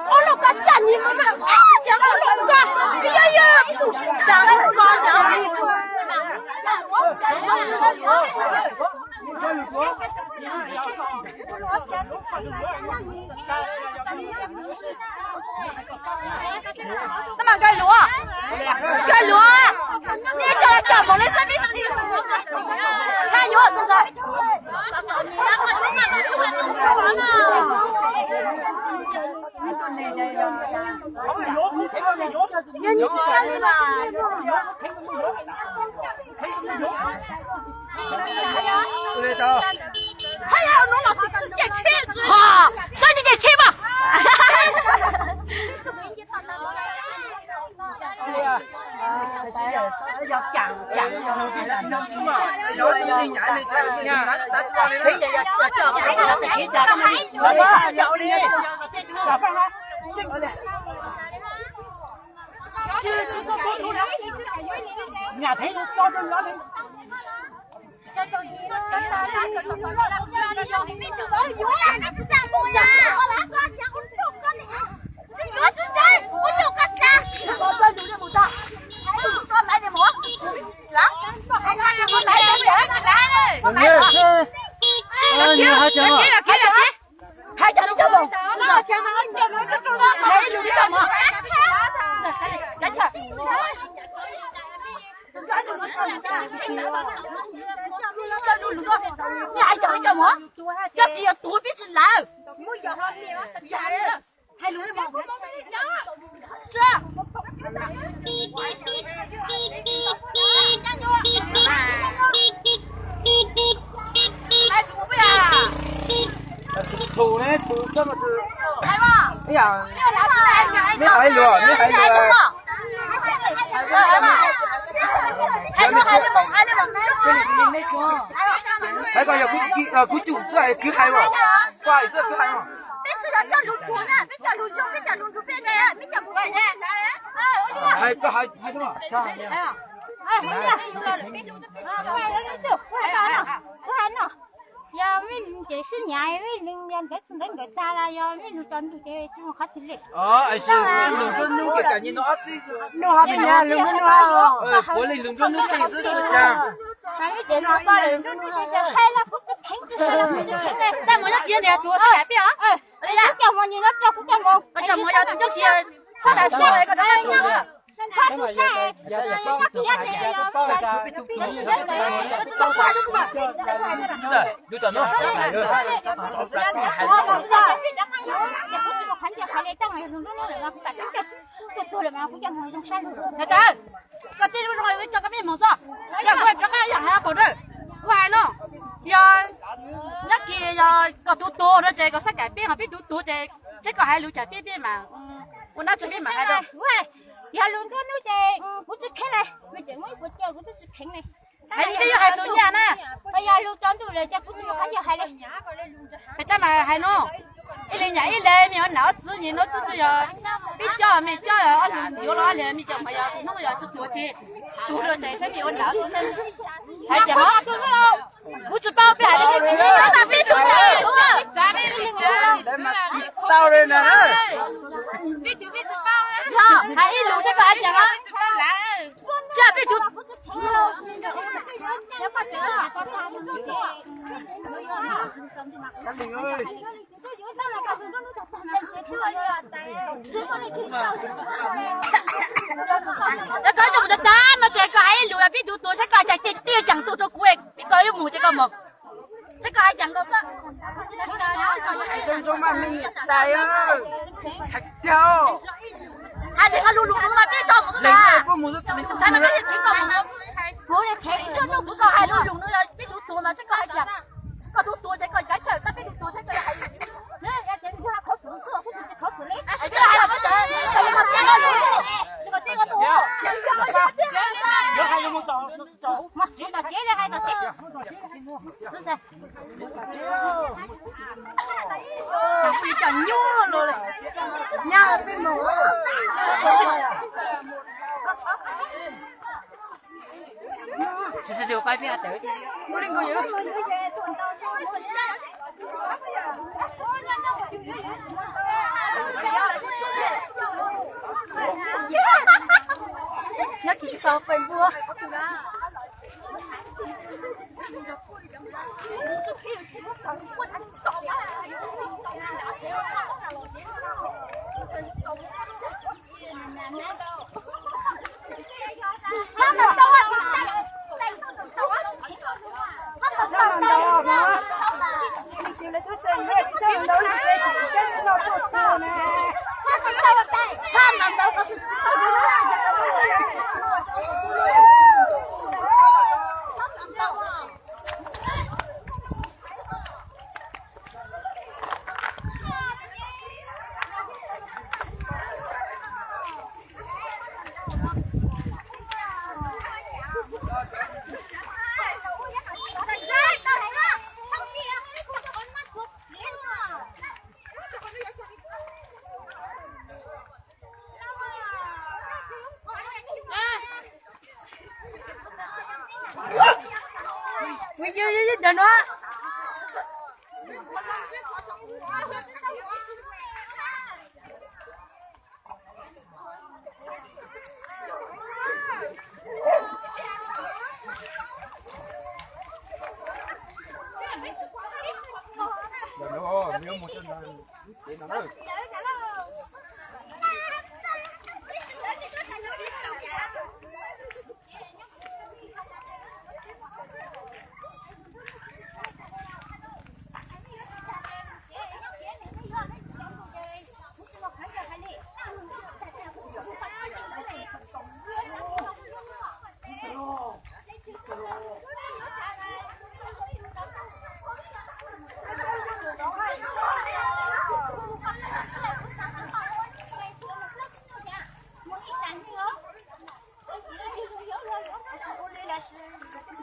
Ua lub koj caj ni mas mas, cov ua lub koj, yog yog kuv sib cam lub koj cov. Tab mas nkawd luav, nkawd luav, nej coj coj mus li xab mib txi, thaij yuav txog ntawd. Ho, xwb ces ces tsheb mas. Nyam thiab tso rau nyob li. Cov tias tuav peb tsis lawm. Hais lus li mos. Tus ne tus koj mas tus, ib yam, neb hais lus, neb hais lus. Hais kom yog kuv cum xwb hais kwv hais mas, koj hais xwb kwv hais mas. Peb tsis yog coj lus tuag na, peb coj lus zoo, peb coj lus nrug peb ne, peb coj lus tuag. Hais koj hais hais. Yog vim ces sib nyav vim yog nkawd txog ntawd nkawd tag los yog vim lus tso ntu ces tsis muaj qhov twg li. Lus nruab hnub ces kam nyias nug ob txij. Nug hov peb nyias lus nruab hnub. Puav leej lus nruab hnub teej xwb tsis tshua. Mas vim ces nug koj lus nruab hnub ces hais los kuv tsis kheev. Tab mas nyob tsis yog niag tuav xwb yam peb os. Kuv coj hmo nyias nyob rau kuv coj hmo. Koj coj hmo yog tus nyob tsis yog txhob tas siab ko rau. Txhob tu sab. Nyob tiag tiag. Koj tij zoo zoo, tso koj peb moog xwb, yog kuv rov qab yog hais qhov Ces koj xav kam peb ho peb tuv tuv ces saib koj hais lus cas peb peb mam ua nab tso peb mam hais rau. Yog lus nruab hnub ces kuv tsis kheev li, kuv tsis kheev li. Hais li peb yuav hais txug nyaj na. Yog lus tsaus ntuj lawm ces kuv tsis yuav hais li. Tes tab mas hais no, ib leeg nyam ib leeg, mej ua nam ua txiv nyem no twb tsis yog peb cob mej cob, ob lug yuav los ob leeg mej cov mas yog tus hnub yog tsis tuav ces tuag lawm ces saib mej ua nam ua txiv saib. Hais tias kuv tsis paub peb hais li. Tau li na. Hais ib lus saib koj hais tias no. Saib peb tug. Yog koj coj mus tag tag no ces koj hais ib lus peb tug tuag saib koj hais tias tiag tiag ceem tuag rau kuv, peb koj yuav mus ces koj mus. Saib koj hais cas nkaus xwb. Hais zoo zoo mas me nyuam tais, hais tiag. Hais li koj lus lus no mas peb tso mus xwb na. Kuv li thev kuv tso ntuj kuv koj hais lus lus no yog peb tug tuag mas saib koj hais cas. Koj tug tuag ces koj kav chaw tab peb tug tuag saib koj hais. Koj hais los koj tsis hais, koj yuav koj tiag koj lus, koj tiag koj tuag. Tom tsev li hais tom tsev. Cov nyuj los nyab peb mus. Nyob kis xaus pes npua.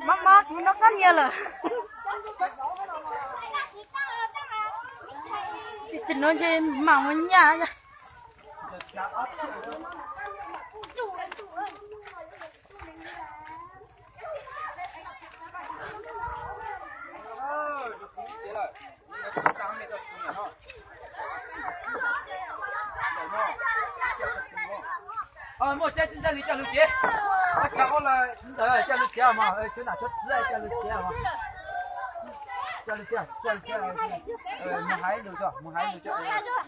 Mob mob kuv noj qab nias lawm. Tim no ntshe mam mus nyaj. Muaj teb tsis ntxaij li coj lug tsev. Ua cas ua los ntawd coj lug tsev mas, tshuav nam tshuav txiv coj lug tsev mas. Coj lug tsev, coj lug tsev, mus hais lus tso, mus hais lus tso,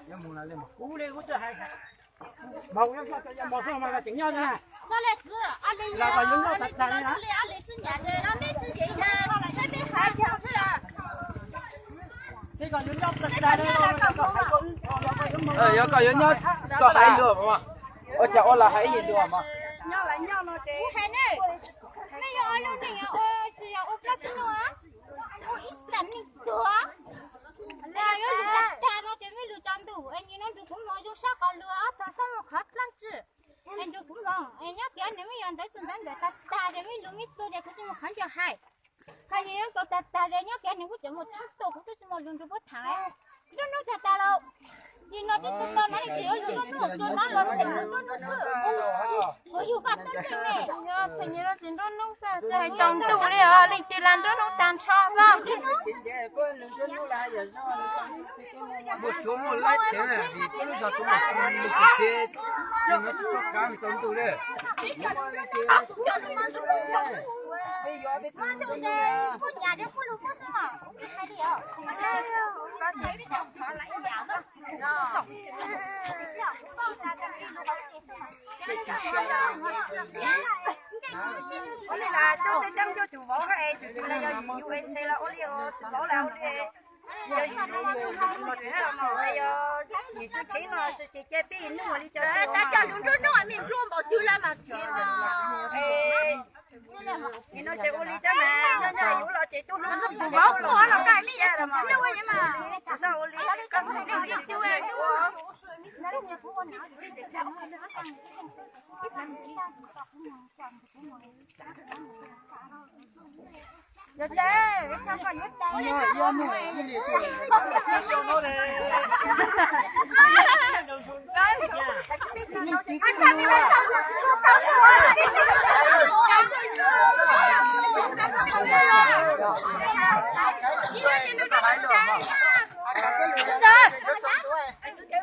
yuav mus lawm li mas. Kuv li kuv tsis hais. Mas kuv yuav noj tau yam mos xwb mas tseem nyob na. Los kom yuav noj tag tag li na. Yog koj yuav nyob, koj hais lus mas. Ua cas ua los hais ib yam lus mas. Ntawd nkawd tag tag ces muaj lus muaj txuj ces kuv tsis muaj qhov ncauj hais. Hais yog yuav nkaus tag tag ces nyob kiag nws kuj tseem muaj tshaj tuaj, kuv twb tsis muaj lus nrog puab tham li. Nruab hnub tag tas los, nim no twb tsis tau na, ces yuav nruab hnub tsuas no los xeem nruab hnub xwb. Kuv yug koj tub ntej ne. Txheem nyiaj no tsis nruab hnub xwb, tsis hais tsaus ntuj li os, leej twg las nruab hnub tag nrho xwb. Muaj suav muaj laib tiag, vim puab lub zog suav muaj, nws tsis tshua kav tsaus ntuj li. Ua li las coj tej teeb coj cus vauv hab es cus cus las yog yus ua ntxhe los ua li os, tus vauv las ua li. Yog yus ua tus mus tus hab los mas yog yus tsis kheev no ces cia peb nuj li cov tab coj nruab hnub me npluag npaum twg las mas kheev no. Nim no ces ua li tab mas nyob nyob yus los ces tub hlub vauv muaj los kaj mej yog tsis tub ua li mas tsis txhob ua li.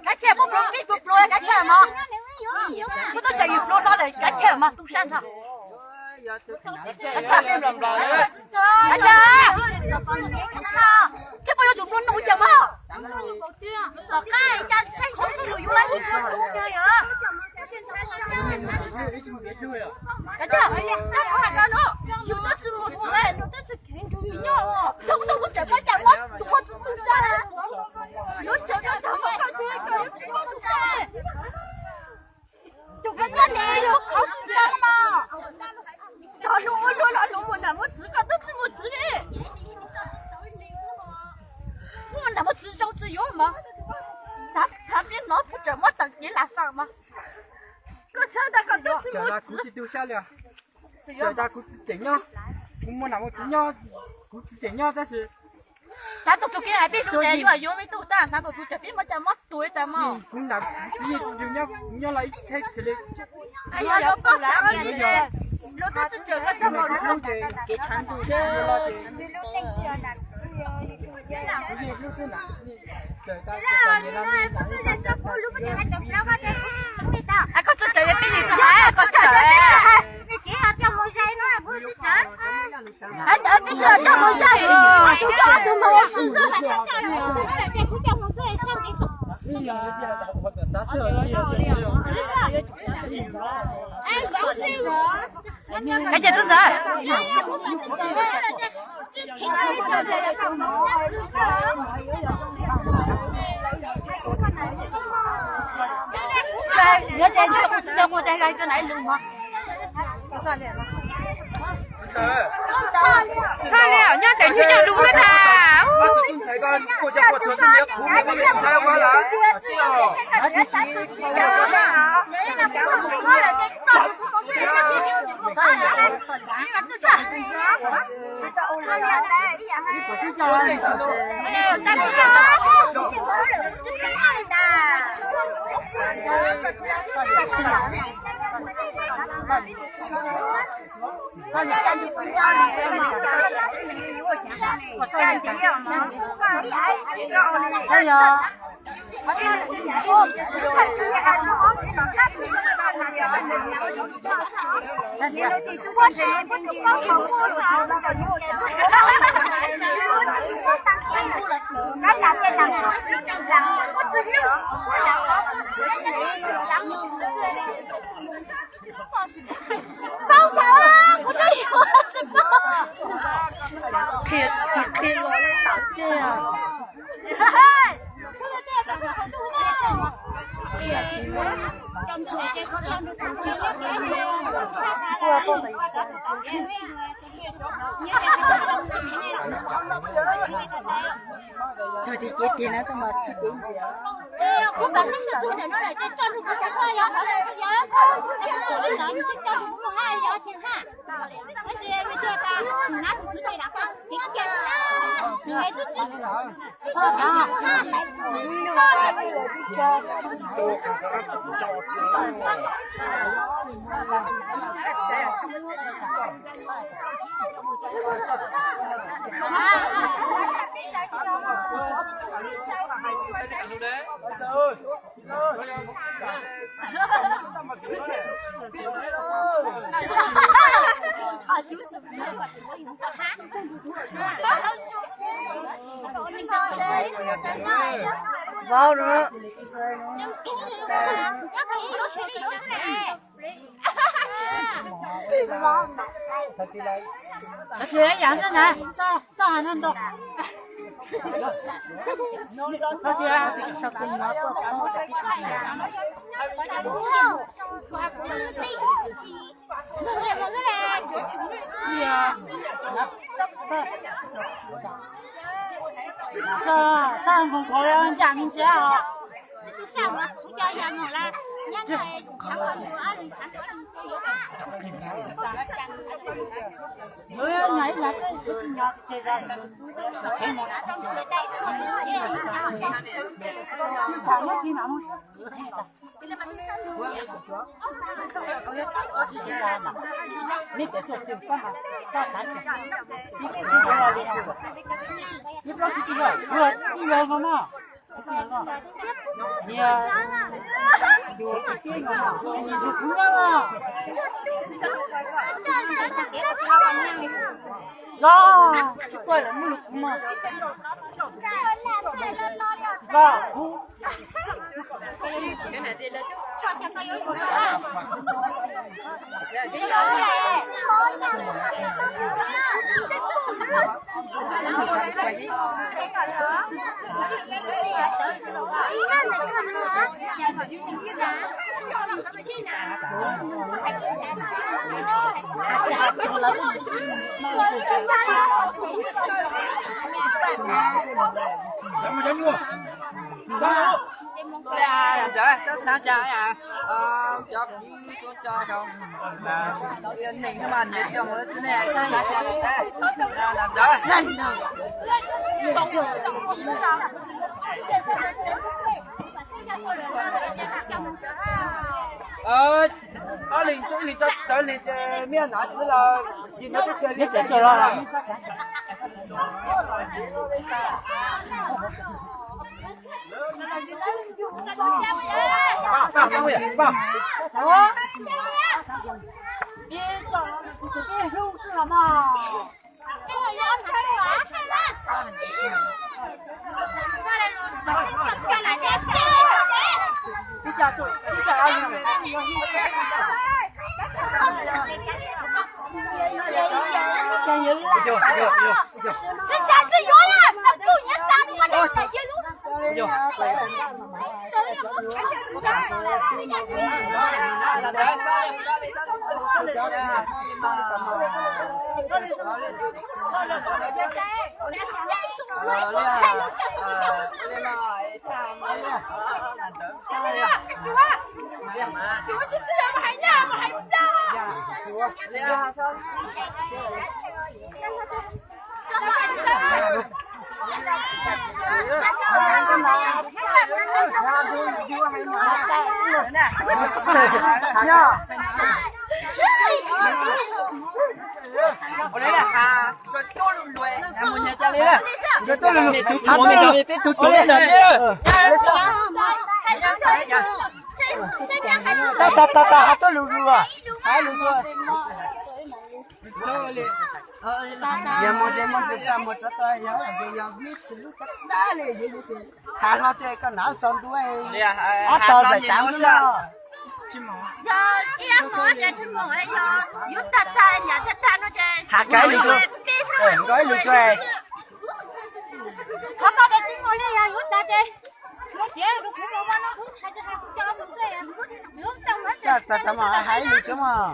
Kav tsij muab pluav pib pluav pluav kav tsij mog. Kuv twb tseem yus pluav hlo lawm kav tsij mog tu sab nrho. Tsis muaj yuav tus pluav no ua cas mog. Tom qab cas tsheb tub si lus yuav lawv tus pluav no yog. Kav tsij, koj kuv hais koj no, yus twb tsis muaj tus, yus twb tsis kheev nrug yus nyob os. Thaum kuv tau kuv tseem muab cas muab tus muab tus tu sab. Yuav tseem koj thaum koj tsis koj yuav tsis muab tus sab. Tus koj nyob ne yog qhov xwm mas. Tog lus ua luaj los lus muaj nam muaj txiv, koj twb tsis muaj txiv li. Muaj nam muaj txiv zoo tsis yuav mog. Thaum peb hnov kuv tseem muab tawm cev lam fam mog. Koj xav tas koj twb tsis muaj txiv. Kuv tsis tu sab li os. Txawm tas kuv tseem nyob, kuv muaj nam muaj txiv nyob, kuv tseem nyob tab sis xav tus tus kev hais peb zoo ces yuav yuav me tub tag, xav tus tus ces peb muab cas muab tus li tas mog. Kuv nam kuv txiv yeej tsis nrug nyob, kuv nyob los ib tsheb txhia li. Lub tub tsis tseem, lub tub tsis tseem, kev tshav ntuj, kuv yeej hlub xwb na. Koj tsis txawj peb li txog hais, koj tsis txawj. Kav tsij tub ntxawm. Nyob ces kuv tsis tau muaj tag nrho ib lus mog. Txhob li os, nyob ntawm ntshe coj lus xwb ntag. Qhia, qhia los tam tsev. Tus tim cev tim na tau mas tsis cev ntxiv. Kuv pam xeeb tus tug ntawm no lawm ces tso lug kuv mus haj yog qhov lawm xwb yog. Es kuv tseem li ntawd kuv tsis tso lug kuv mus haj yog tiag haj. Neb tus yog tus tsuag tas tus nab tus txwv ces lam pab kev kiag xwb na. Es tus tsuag Vau rau. Tsis yam xwb na, txoj txoj hais no nrog. Saj nkoos nkaus ncaim me ntsis os. Nyuam ib yam xwb, nyuam ces zog. Tsam nyob pib mam mus. Neb cov tuaj txog koj mas koj xav tias ib plaub tsis txij yog ib yog no na. Niag yus tib no na, yus kuv nyob os. Los tsis kuaj lawm muaj yus kuv mog. Los kuv. Ob leeg, ib leeg tso tsis tawv leeg ces mej hnav txiv lawm, yim no teb chaws li txawm tuaj los. Tau tau tau, hais tuaj lus lus as, hais lus tuaj. Yog mus ces mus tsis tau mus tsis tau, yog yog vib tsis lub tag tag li, yog yog tias hav hlo ces koj hnav tsaus ntuj, ob tog zais tav ntuj no. Yog ib yam qhov ces tsis mus, yog yuav tag tag nyam tag tag no ces hav kav ib lus tsuag, nkag ib lus tsuag. Qhov ko ces tsis mus li, yog yuav tag ces mus tiag rau kuv mus no kuv hais tias hais kuv coj mus xwb. Tag tag mas hais ib lus tsuag mas.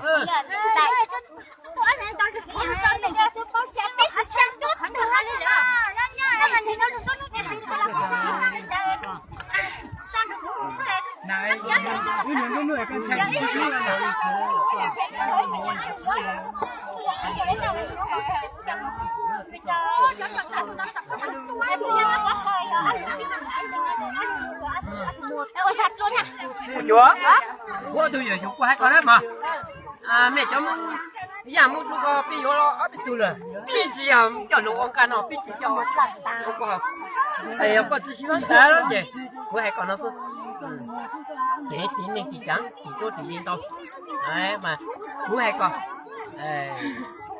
Ua cuav, kuv tus yawm yus kuv hais koj na mas, mej cov Hmoob, yaj Hmoob tuaj ko peb yuav los ob peb tug lawm, peb tsis yog coj lus ua nqaj no, peb tsis coj. Yog koj tsis sib fab tas ces kuv hais koj no xwb, ces tiv neej tiv caav tiv tuab tiv li ntau, mas kuv hais koj,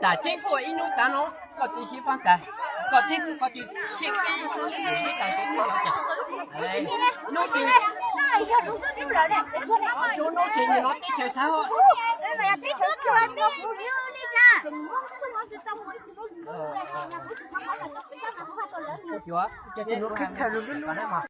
tam tseeb tuaj ib hnub tav no koj tsis sib fab tas, koj tib tug koj tsis sib pib, ib tas hnub twg, hnub twg no teb chaws xav